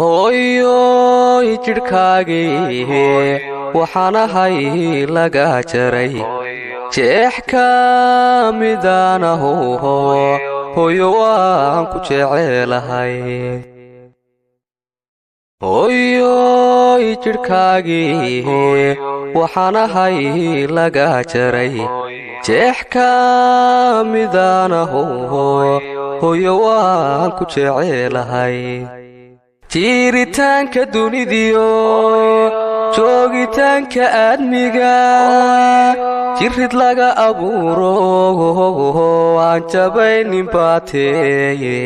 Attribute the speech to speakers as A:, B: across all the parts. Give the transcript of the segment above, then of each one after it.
A: Hooyoy jidhkaagii waxaan ahay laga jaray, jeex ka midaan ahu, hooyo waan ku jecelahay. Hooyoy jidhkaagii waxaan ahay laga jaray, jeex ka midaan ahu, hooyo waan ku jecelahay. Jiiritaanka dunidiyo joogitaanka aadmiga, jirid laga abuuro aan jabaynin baateeye.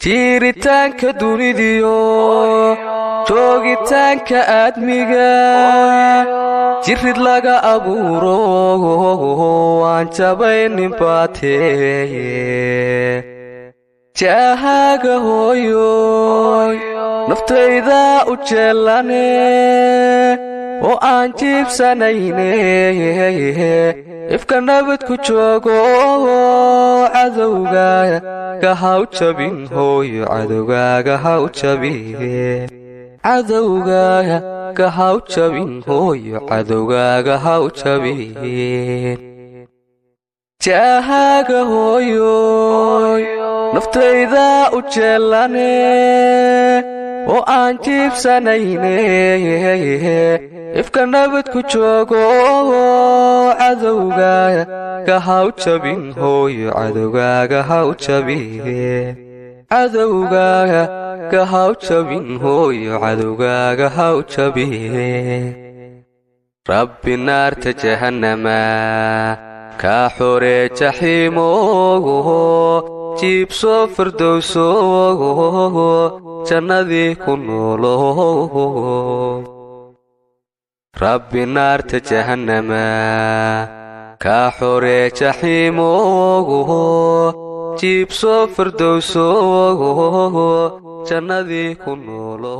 A: Jiiritaanka dunidiyo joogitaanka aadmiga, jirid laga abuuro aan jabaynin baateeye. Jahaaga hooyoy naftayda u jeellane oo aan jiibsanayne, ifka nabad ku joogo, cadowgaaga ha u jabin hooyo, cadowgaaga ha u jabin, cadowgaaga ha u jabin hooyo, cadowgaaga ha u jabin. Jahaaga hooyoy naftayda u jeellane oo aan jiibsanayne, ifka nabad ku joogo, cadowgaaga ha u jabin hooyo, cadowgaaga ha u jabin, cadowgaaga ha u jabin hooyo, cadowgaaga ha u jabin. Rabbi naarta jahannama kaa xoree jaxiimoogo, jiibso firdowsoogo, jannadii ku noolo. Rabbi naarta jahannama kaa xoree jaxiimoogo, jiibso firdowsoogo, jannadii ku noolo.